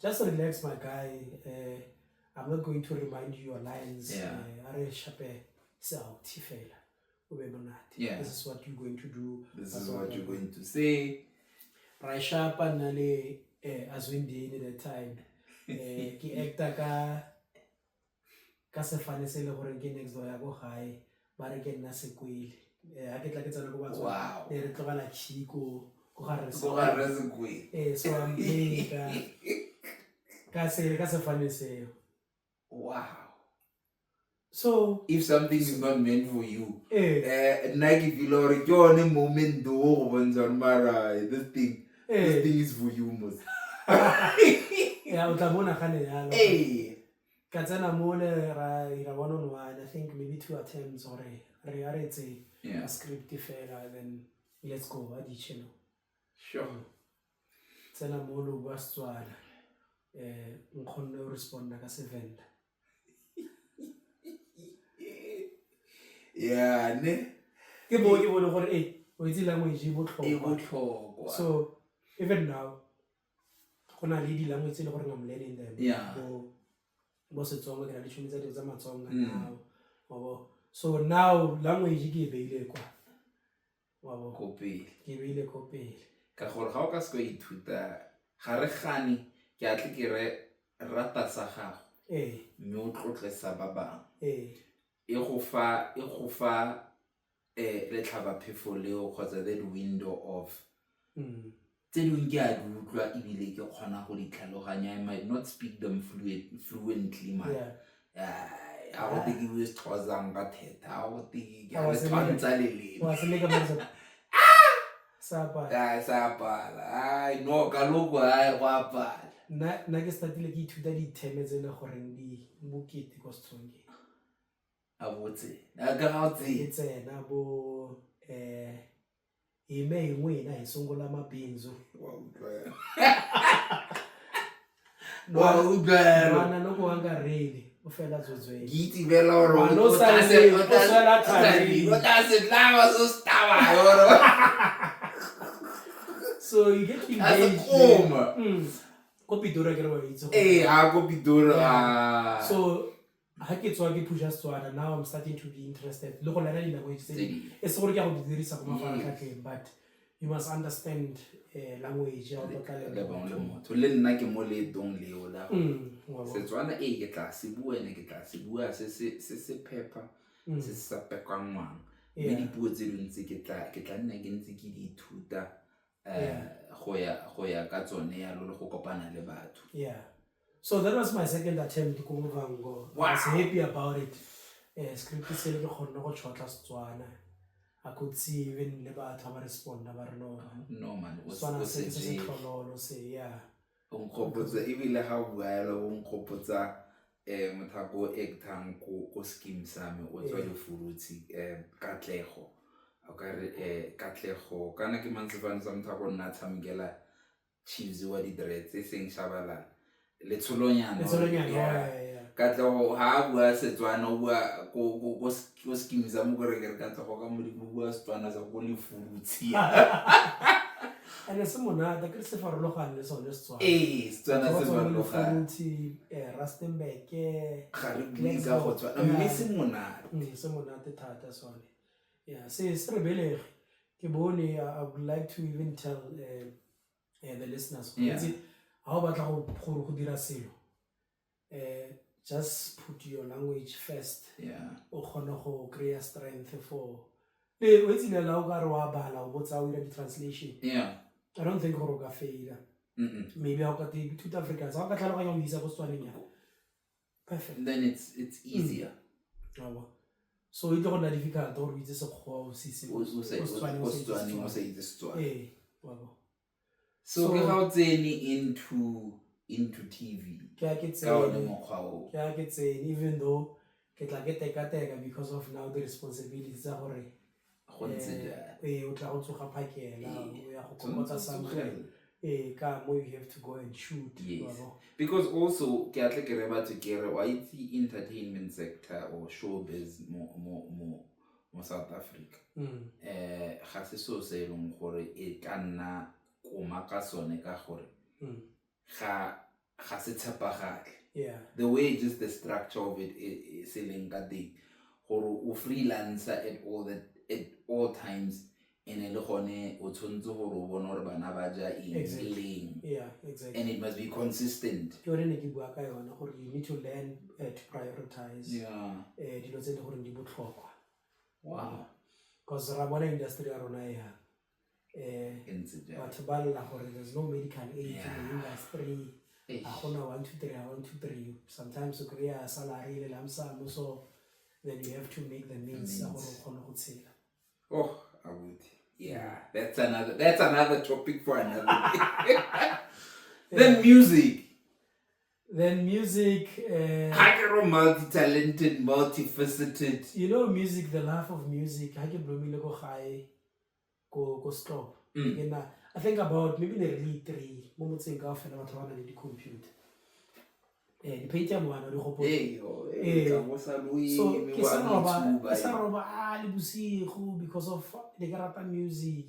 just relax, my guy. I'm not going to remind you your lines. Are shape se out fela. O be monate. This is what you're going to do. This is what you're going to say. Ra shapa nna le Azwindini that time. Ke actor ka sefane se le gore ke next door ya ko gae, ba re ke nna Sekwele. Ha ke tla ke tsena ko Batswana, Wow. ne re tlogela key ko ga re Ko ga re Sekwele. So I'm playing ka sefane seo. Wow. So if something is not meant for you, nna ke feel gore ke yone moment o go bontsha gore mara this thing, this thing is for you mos. Yeah, o tla bona gane yalo. Ka tsena mo le ra ira one on one, I think maybe 2 attempts gore re a re tse script fela, then let's go a di channel. Tsena mo lo bua Setswana. Nkgonne o responda ka Sevenda. Yeah, ne? Ke bo ke bone gore, o itse language e botlhokwa. E botlhokwa. So even now go na le di language tse e le gore I'm learning them. Yeah. Bo Bo Setsonga, ke na le tšhomi tsa dilo tsa Matsonga now, wa bo. So now language ke e beile kwa, wa bo. Ko pele. Ke e beile ko pele. Ka gore ga o ka se ka ithuta, ga re gane, ke a tle ke re rata sa gago mme o tlotle sa ba bangwe. E go fa letlhabaphefo leo kgotsa that window of tse dingwe ke a di utlwa ebile ke kgona go di tlhaloganya. I might not speak them fluently, man. Ga go te ke bue Sexhosa, nka thetha, ga go te ke a Wa le se leka. tshwantsha leleme. Wa se leka mara sa pala. Ai, sa pala, ai no, kaloku, ai, go a pala. Nna ke startile ke ithuta ditheme tse e leng goreng di bokete ko Setsongeng. A botse a ka ga o Ke tsebe. Tsena bo hime hi n'wina hi sungula mabindzu. Wa utlwa, wa utlwa. N'wana loko wa nga rili u fela dzodzweni. Ke itse fela gore Ngwana o o sa tla se- lele, o tla- o swela o tla- thabeng. o tla se tlama se se tabayo gore So you get to a se engage. kgoma. Ko Pitori ke re wa itse gore- Ee, a ko Pitori. Yeah. A So ha ke tswa ke pusha Setswana, now I'm starting to be interested le go learna di-language tse Tse dingwe. dingwe. E se gore ke a go di dirisa ko mafaratlhatlheng, but you must understand language ya go tlotla le Le bangwe le motho. motho le nna ke mo leetong leo la go Wa bona. Setswana ee, ke tla se bua ene, ke tla se bua se se phepa, se se sa pekwangwang, mme dipuo tse dingwe tse ke tla nna ke ntse ke di ithuta go ya ka tsone yalo le go kopana le batho. Yeah, so that was my second attempt ko Muvhango. I was happy about it. Script se le ke kgonne go tšhotla Setswana. I could see even le batho ba responda, ba re no. No man, o Setswana o se ke se se se tlhololo se, yeah. O nkgopotsa ebile ga o bua yalo, o nkgopotsa mothako o actang ko scheme sa me, o tswa Lefurutshi, Katlego, o ka re Katlego kana ke mang, sefane sa mothako nna a tshamekela Chiefs wa di-dreads e seng Shabalala, Letsholonyana. Letsholonyana. Yeah. Yeah. Katlego ha a bua Setswana, o bua ko scheme sa mo kore ke re Katlego ka Modimo o bua Setswana sa ko Lefurutshi. And se monate ke re se farologane le sone Setswana. Ee, Setswana Batho ba se tswang farologane. Lefurutshi, Rustenburg, Ga re bue ka go tshwana, mme se monate. Se monate thata sone, yeah, se re belege ke bone. I would like to even tell the listeners gore itse, ha o batla go dira selo, just put your language first. O kgone go kry-a strength for le o itse le la o ka re wa bala, o botsa, o dira di-translation. I don't think gore o ka faila. Maybe ha o ka te ithuta Afrikaans, ha o ka tlhaloganya go isa ko Setswaneng ya perfect. Then it's easier. Wa bo. So e tlo go nna difficult gore o itse Sekgowa o se ise O ko Setswaneng, ko o sa itse Setswaneng o sa Setswana. itse Setswana. Ee, wa bo. So ke ga o tsene into TV Ke a ke ka one tsene mokgwa o. Ke a ke tsene, even though ke tla ke teka-teka because of now the responsibility tsa gore Go ntse jang. Ee, o tla go tsoga phakela, o ya go Tshwanetse kokota o somewhere. tsogele. Ee, ka mo you have to go and shoot. Yes. Wa bo. Because also ke atle ke re batho, ke re wa itse entertainment sector or showbiz mo South Africa, ga se seo se e leng gore e ka nna koma ka sone, ka gore ga se tshepagale. The way just the structure of it e se leng ka teng, gore o freelancer at all times, ene le gone o tshwanetse gore o bone gore bana ba ja eng, leng, and it must be consistent. Ke yone ne ke bua ka yone gore you need to learn to prioritize dilo tse e le gore di botlhokwa. Because ra bona industry ya rona e yang E ntse jalo. Batho ba lla gore there's no medical aid in the industry. Eish. Ga gona one two three, one two three. Sometimes o kry-a salary le lump sum, so then you have to make the means tsa gore o kgone go tshela. Oh, abuti. Yeah, that's another topic for another day. Then music. Then music, Ha ke re multi-talented, multifaceted. You know music, the love of music, ha ke blomile ko gae ko stop. Ke na I think about maybe ne re le three mo motseng kaofela, batho ba na le di-computer, di-paytm one o di gopola. Hey, yo, Eh. hey, ka bo sa lo So eme, ke wa sa roba ntshuba, ke sa eh. roba a le bosigo because of ne ke rata music.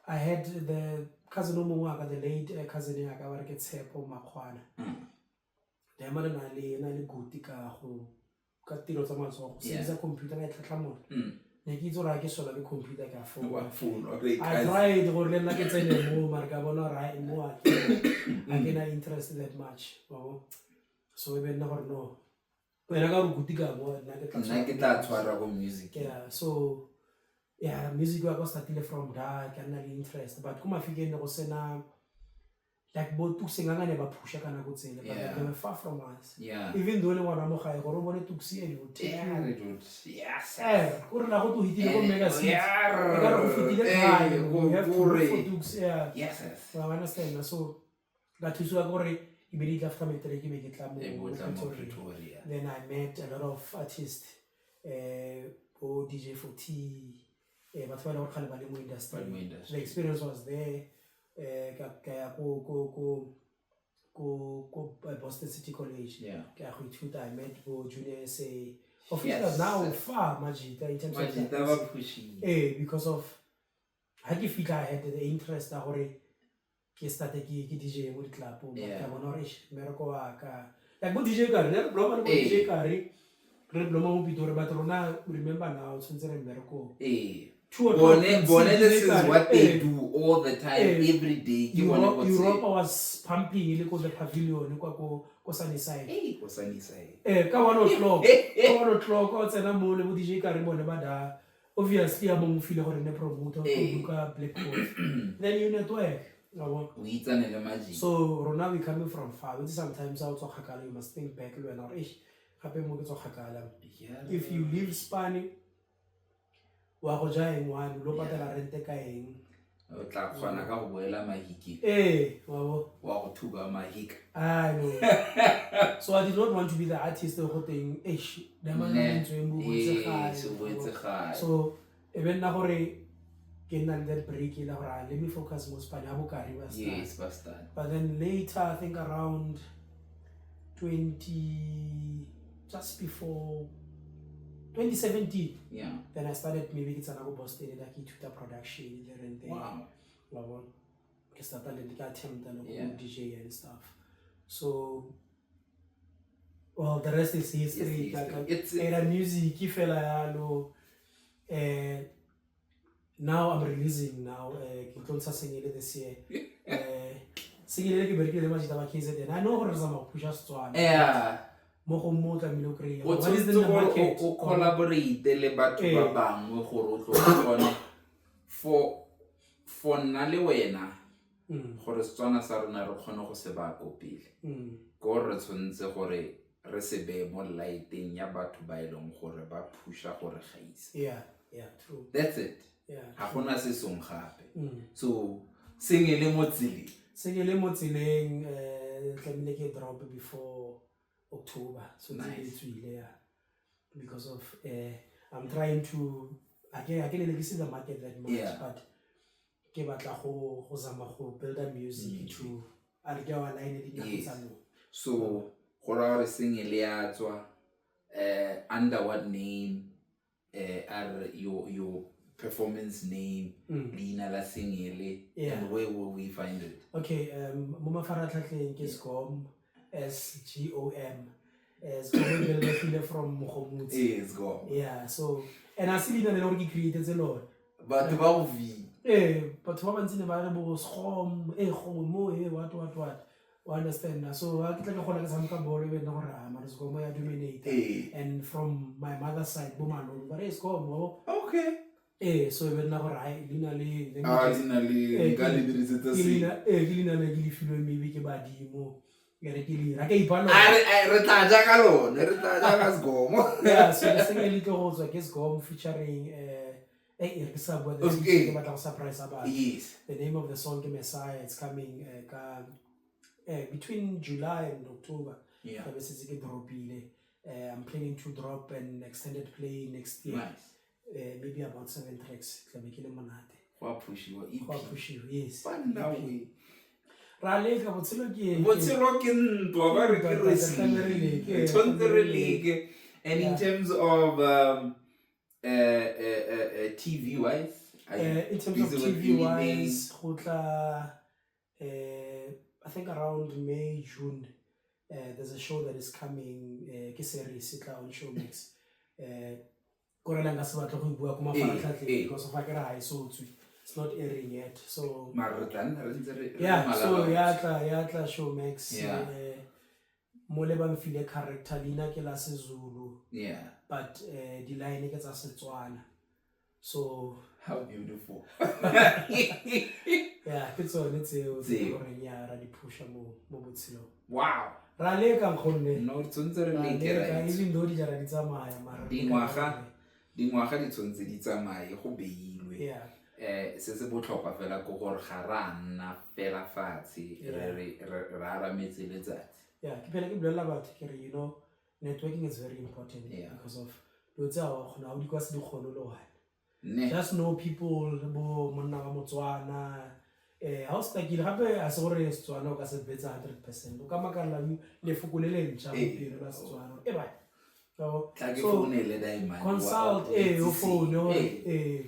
I had the cousin o mongwe wa ka, the late cousin ya ka, ba re ke Tshepo Makgwana. Diamond na le good ka go ka tiro tsa matsogo, go sebetsa computer ka e tlhatlhamola. Ne ke itse gore ga ke sola ke computer ka phone. Wa phone, okay. I tried gore le nna ke tsene mo, mare ka bona gore ai, mo a ke na interest that much, wa bo. So e be nna gore no, wena ka gore good ka mo, nna ke tla Nna ke tla tshwara go music. Yeah, so yeah, music wa ka startile from da, ke nna le interest, but ko Mafikeng ne go sena like bo Tuxi nganga ne ba phusha ka nako tsele, but they were far from us. Even though le ngwana mo gae, gore o bone Tuxi and will take Yeah, you dude. Yes. O re la go to hitile ko Mega City, e ka re go fetile kgale, you have to look for Tuxi, yeah. Yes. Wa understand? So ka thusiwa ke gore immediately after matric ke be ke tla mo E mo bo tla mo Pretoria. Pretoria. Then I met a lot of artists, bo DJ 4T, batho ba e leng gore kgale ba le mo industry. Ba le mo industry. The experience was there. Ka ya ko Boston City College. Ke ya go ithuta, I met bo Junior SA. Officials now far majita in terms of Majita ba pushing. Because of ha ke fitlha, I had the interest ya gore ke starte ke DJ mo di-clubong, but ka bona gore eish, mmereko wa ka like bo DJ Kare, ne re bloma le bo DJ Kare, re bloma mo Pitori, but rona, remember now, tshwanetse re mmerekong. 2 o'clock, Bone see bone DJ this is Kare, what they do all the time, every day. Ke bone botshelo. Europa was pumping e le ko the pavilion kwa ko Sunnyside. Hey, ko Sunnyside. Ka 1 o'clock, ka 1 o'clock o tsena mo le bo DJ Kare bone ba da, obviously a mo file gore ne promoter o book Black Coffee, then you network, wa bona. O itsane le majita. So rona we coming from far. Which sometimes ha o tswa kgakala, you must think back le wena gore eish, gape mo ke tswa kgakala. If you leave Spani, wa go ja eng one, lo patela rente ka eng? O tla kgona ka go boela Mahikeng. Ee, wa bo. Wa go thuba Mahika. I know. So I did not want to be the artist go teng eish, diamond Ne. ntswe mo boetse gae. Se boetse gae. So e be nna gore ke nna le that break e la gore, ah, let me focus mo Spani ha bokare ba start. Yes, bastard. But then later, I think around 20, just before 2017, then I started maybe ke tsena ko Boston, like ithuta production here and there. Wa bona? Ke starta le ke attempta le go DJ and stuff. So, well, the rest is history. It's history. Era music fela yalo. Now I'm releasing now. Ke tlo ntsha single this year. Single ke berekile le majita ba KZN. I know gore re zama go pusha Setswana. Mo go mo tlamehile o kry-e. O What is in tshwanetse the gore market? o collaborate le batho ba bangwe gore o tlo o kgone for nna le wena gore Setswana sa rona re kgone go se baya ko pele, ke gore re tshwanetse gore re se beye mo lighteng ya batho ba e leng gore ba phusha gore gaisa. Yeah, true. That's it. Ga gona se seng gape. So sengwe le mo tseleng. Single mo tseleng, tlamehile ke drop before October. So Nice. it's tswile, yeah. Because of I'm trying to I can see the market that much, but ke batla go zama go build a music Music. to a re ke wa line le dinako tsa nou. So go raya gore single ya tswa under what name, are your performance name, leina la single, and where will we find it? Okay, mo mafaratlhatlheng ke Sgom, S G O M. Sgom e belegile from Mogomotsi. Ee, Sgom. Yeah, so and a se leina le gore ke createtse lone. Batho ba go v Ee, batho ba bantsi ne ba re bo Sgom, e gomo, e what what what. O understand na? So ha ke tla ke gola ke tshameka bolo, e be nna gore ah, mara Sgom ya dominate. And from my mother's side, bo malome ba re Sgom, oh. Ee, so e be nna gore ai, leina le A leina le nka le dirisetsa ke se leina, ke leina le ke le filwe maybe ke badimo. Ke re ke leina, ke ipha lona. A re tla ja ka lone, re tla ja ka Sgomo. Yeah, so the single le tlo go tswa ke Sgom featuring e re ke sa bua the feature, ke batla go surprise batho. The name of the song ke Messiah. It's coming ka between July and October. Ka be setse ke dropile. I'm planning to drop an extended play next year. Nice. Maybe about 7 tracks. Tla be ke le monate. Go a pushiwa Go a EP. pushiwa, yes. Banna EP. we. Ra leka, botshelo ke Botshelo ke ntwa, ba re ke Ntwa, re re tlamehile re leke, re tshwanetse re re leke. leke. And in terms of TV wise, are you In terms of busy with TV anything? wise, go tla, I think around May, June, There's a show that is coming, ke series e tla on Showmax. Ko re nka se batle go e bua ko mafaratlhatlheng because of akere ha e so tswe. It's not airing yet. So mara re tla nna re ntse re yeah, le so malala. ya tla Showmax. Mo le ba mfile character, leina ke la Sezulu, but di-line ke tsa Setswana. So How beautiful. Yeah, ke tsone tseo tse Tseo. goreng ya ra di pusha mo botshelong. Ra leka, nkgonne. No, re tshwanetse re Ra leke, leka, right? even though dijara di tsamaya, mara re leka Dingwaga di tshwanetse di tsamaye, go beilwe. Se se botlhokwa fela ke gore ga ra nna fela fatshe re arametse letsatsi. Yeah, ke phela ke bolelela batho ke re, networking is very important because of dilo tse ga wa kgona, ga o di kwa se di kgone le one. Ne. Just know people, bo monna wa Motswana, ha o stakile gape, a se gore Setswana o ka se betsa 100%, o ka makalela lefoko le le ntšha gompieno la Setswana e ba. So, Tla ke so founele Diamond, consult, wa o itsise. phone gore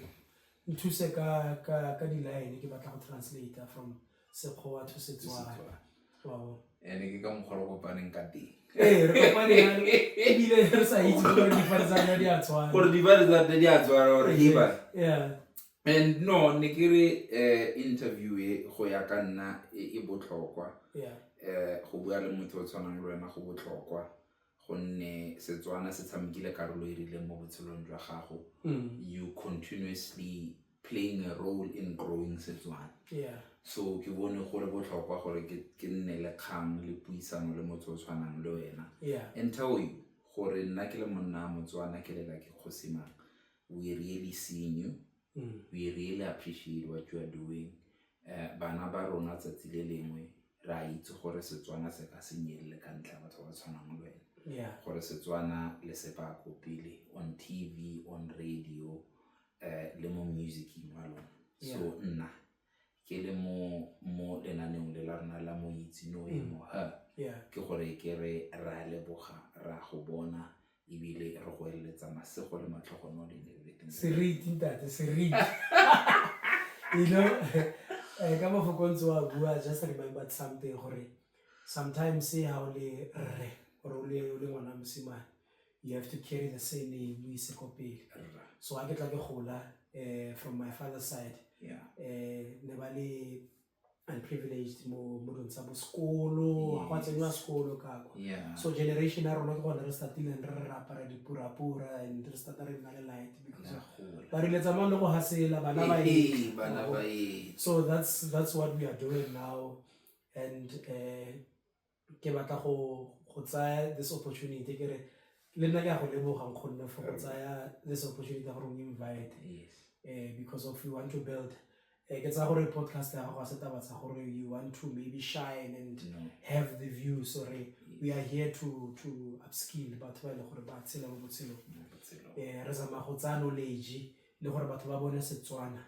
nthuse ka di-line, ke batla go translate from Sekgowa to Setswana. Setswana. Wa bona. Ene ke ka mokgwa re kopaneng ka teng. Ee, re kopane jalo, ebile re sa itse gore difane tsa rona di a tshwana. Gore difane tsa rona di a tshwana gore eba. And no, ne ke re interview e go ya ka nna e botlhokwa. Go bua le motho o tshwanang le wena go botlhokwa, gonne Setswana se tshamekile karolo e rileng mo botshelong jwa gago. You continuously playing a role in growing Setswana. So ke bone gore botlhokwa gore ke nne le kgang le puisano le motho o tshwanang le wena. And tell you gore nna ke le monna wa Motswana, ke lela ke kgosi mang, we really seeing you. We really appreciate what you are doing. Bana ba rona tsatsi le lengwe re a itse gore Setswana se ka se nyelele ka ntlha ya batho ba ba tshwanang le wena. Gore Setswana le se bako pele on TV, on radio, le mo musicing wa lona. So nna ke le mo lenaneong le la rona la mo itse no e mo her. Ke gore ke re ra leboga, ra go bona, ebile re go eletsa masego le matlhogonolo in everything. Seriti, ntate, seriti. Ka mafoko a ntse wa bua, just remembered something gore sometimes ha o le rre or o le ngwana mosimane, you have to carry the same name o ise ko pele. Rra. So ha ke tla ke gola, from my father's side, ne ba le unprivileged mo dilong tsa bo sekolo, ga go a tseniwa sekolo ka kwa. So generation ya rona ke gone re startileng re apara dipurapura and re starta re nna le light because La gola. ba rile tsamayang le go hasela bana ba Ee, etla. bana ba etla. So that's what we are doing now, and ke batla go tsaya this opportunity ke re le nna ke a go leboga nkgonne for go tsaya this opportunity ya gore o invite. Because of we want to build, ke tsaya gore podcast ya gago ga se taba tsa gore you want to maybe shine and No. have the views, or we are here to upskill batho ba e leng gore ba tshela mo botshelong. Mo botshelong. Re zama go tsaya knowledge le gore batho ba bone Setswana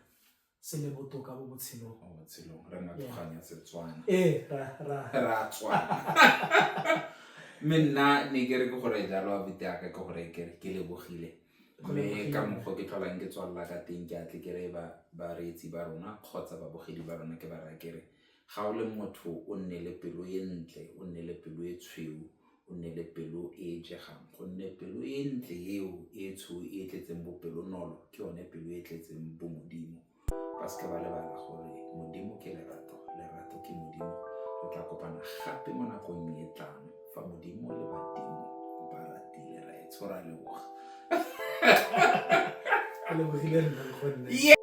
se le botoka mo botshelong. Mo botshelong re ngathoganya Setswana. Ee, ra Ra tswana. Mme nna ne ke re ke gore jalo, abuti aka, ke gore ke re ke lebogile. Go Mme lebogile. ka mokgwa ke tlholang ke tswalela ka teng, ke atle ke re bareetsi ba rona kgotsa babogedi ba rona, ke ba raya ke re ga o le motho o nne le pelo e ntle, o nne le pelo e tshweu, o nne le pelo e jegang, gonne pelo e ntle eo e tshweu e tletseng bopelonolo ke yone pelo e tletseng bo Modimo. Ba seke ba lebala gore Modimo ke lerato, lerato ke Modimo. Re tla kopana gape mo nakong e tlang fa Modimo le badimo ba ratile. Ra e tshwara, leboga. Go lebogile nna nkgonne. Yeah.